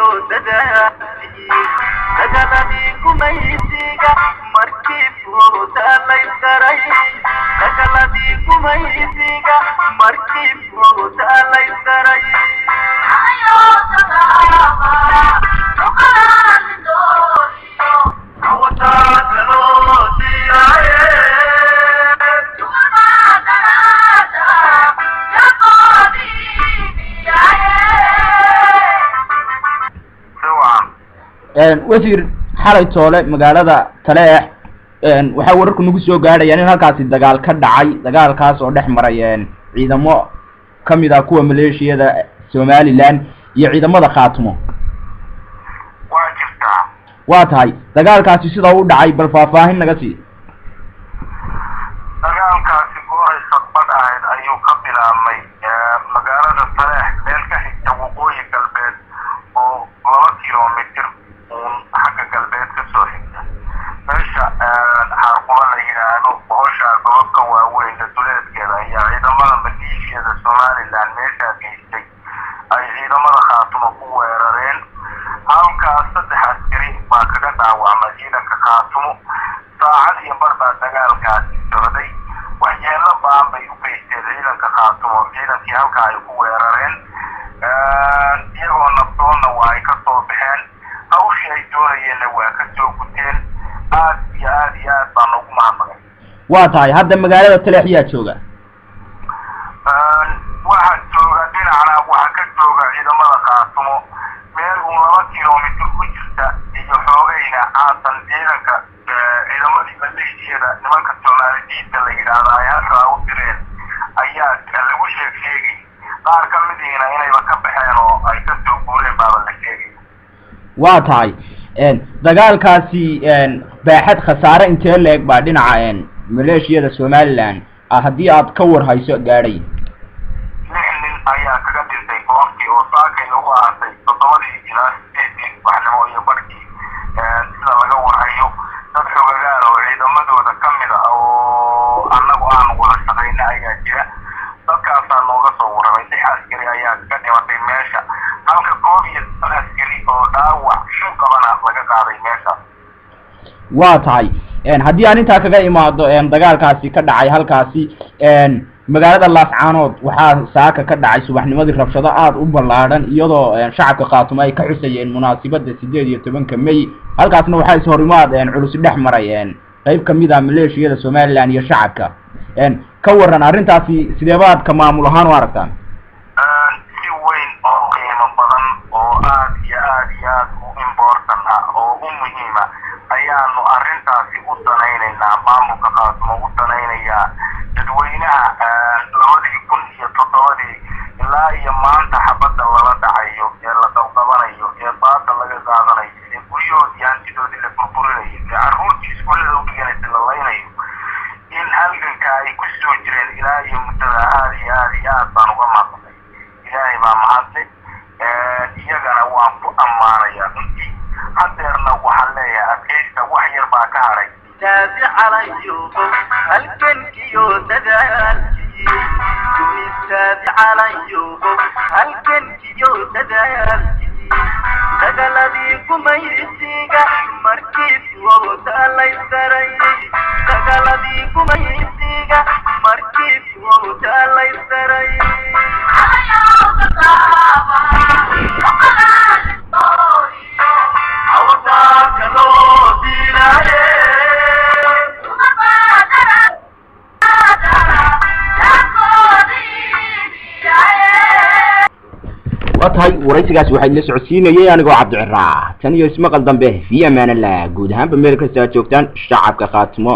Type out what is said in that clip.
Dadaalkii dagaaladii gumaysiga markii fooda laysaray, dagaaladii gumaysiga markii fooda laysaray. Wasiir, xalay toole magaalada Taleex waxaa wararku nagu soo gaadhayaan in halkaasi dagaal ka dhacay, dagaalkaas oo dhex maray ciidamo kamid ah kuwa maleeshiyada Somaliland iyo ciidamada Khaatumo. Waa jirtaa. Waa tahay, dagaalkaasi sida u dhacay bal faahfaahin naga sii. Dagaalkaasi gooray sadbadh ahayd ayuu ka bilaabmay magaalada Taleex, meel ka xigta waqooyi galbeed oo 2 kilomitir uun xagga galbeed ka soo xigta, meesha Xaarquba la yidhaahdo, bohoshaa gobobka waaweyn duleedkeeda ayaa ciidamada maleeshiyada Somaliland meeshaa geystay ay ciidamada Khaatumo ku weerareen. Halkaas 3 askari baa kaga dhaawacmay ciidanka Khaatumo. Saacad iyo bar baa dagaalkaasi socday. Waxyeelo baan bay u geysteen ciidanka Khaatumo ciidankii halkaa ay ku weerareen, iyagoo nabdoonna waa ay ka soo baxeen, hawshii ay doonayeenna waa ka soo guteen. Aad iyo aad iyo aad baa noogu mahadnaqay. Waa tahay, hadda magaalada Taleex yaa jooga? Waxaa jooga dhinacna waxaa ka jooga ciidamada Khaatumo, meel uun 2 kilomitir ku jirta iyo xoogayna haatan ciidanka ciidamadii maleeshiyada nimanka Soomaali diidka la yidhaahda ay halkaa u direen ayaa lagu sheeg sheegay. Qaar ka midiina inayba ka baxeen oo ay ka soo guureen baaba la sheegay. Waa tahay, dagaalkaasi baaxad khasaare intee leeg baa dhinaca maleeshiyada Somaliland haddii aad ka war hayso gaadhay? 6 nin ayaa kaga dhintay goobtii oo saakay lagu aasay 7dii ilaa 8dii subaxnimo iyo barhkii, sida laga warhayo dad xogagaal oo ciidamadooda ka mid a oo annagu aanu wada shaqayna ayaa jira. Dadkaasaa nooga soo warramay. 6 askari ayaa kaga dhimatay meesha, halka 11 askari oo dhaawac shu qabana laga qaaday meesha. Waa tahay, haddii aan intaa kaga imaado dagaalkaasi ka dhacay halkaasi, magaalada Laascaanood waxaa saaka ka dhacay subaxnimadii rabshado aada u ballaadhan, iyadoo shacabka Khaatumo ay ka xusayeen munaasibadda 18-ka May. Halkaasna waxaa is-horimaad culus dhex maray qayb kamid ah maleeshiyada Somaliland iyo shacabka. Ka waran arrintaasi, sideebaad ka maamul ahaan u aragtaan? Si weyn oo qiimo badan oo aad iyo aad iyo aad u important ah oo u muhiima ayaanu arrintaasi u danaynaynaa, maamulka Khaatumo u danaynayaa. Dadweynaha 2007dii ilaa iyo maanta xabadda lala dhacayo ee la qabqabanayo ee baada laga qaadanayo ee guryahoodii hantidoodii la burburinayo ee carruurtii iskuullada u dhiganaysa la laynayo, in halganka ay ku soo jireen ilaa iyo muddada aad iyo aad iyo aad baan uga mahadnaqay. Ilaahay baa mahadle, iyagana waan ku ammaanayaa runtii. Haddeerna waxaan leeyahay adkaysta, wax yar baa ka hadhay. Taadi calayo halgankiyo dadaalkii dumistaadi calayo halgankiyo dadaalkii dagaladii gumaysiga markii fooda laysaray, dagaladii gumaysiga markii fooda laysaray. Waa tahay, waraysigaasi waxaa idinla socodsiinayay anigoo Cabdiciraa. Tan iyo ismaqal dambe, fi amaan Allah. Guud ahaanba meel kasta aad joogtaan, shacabka Khaatimo.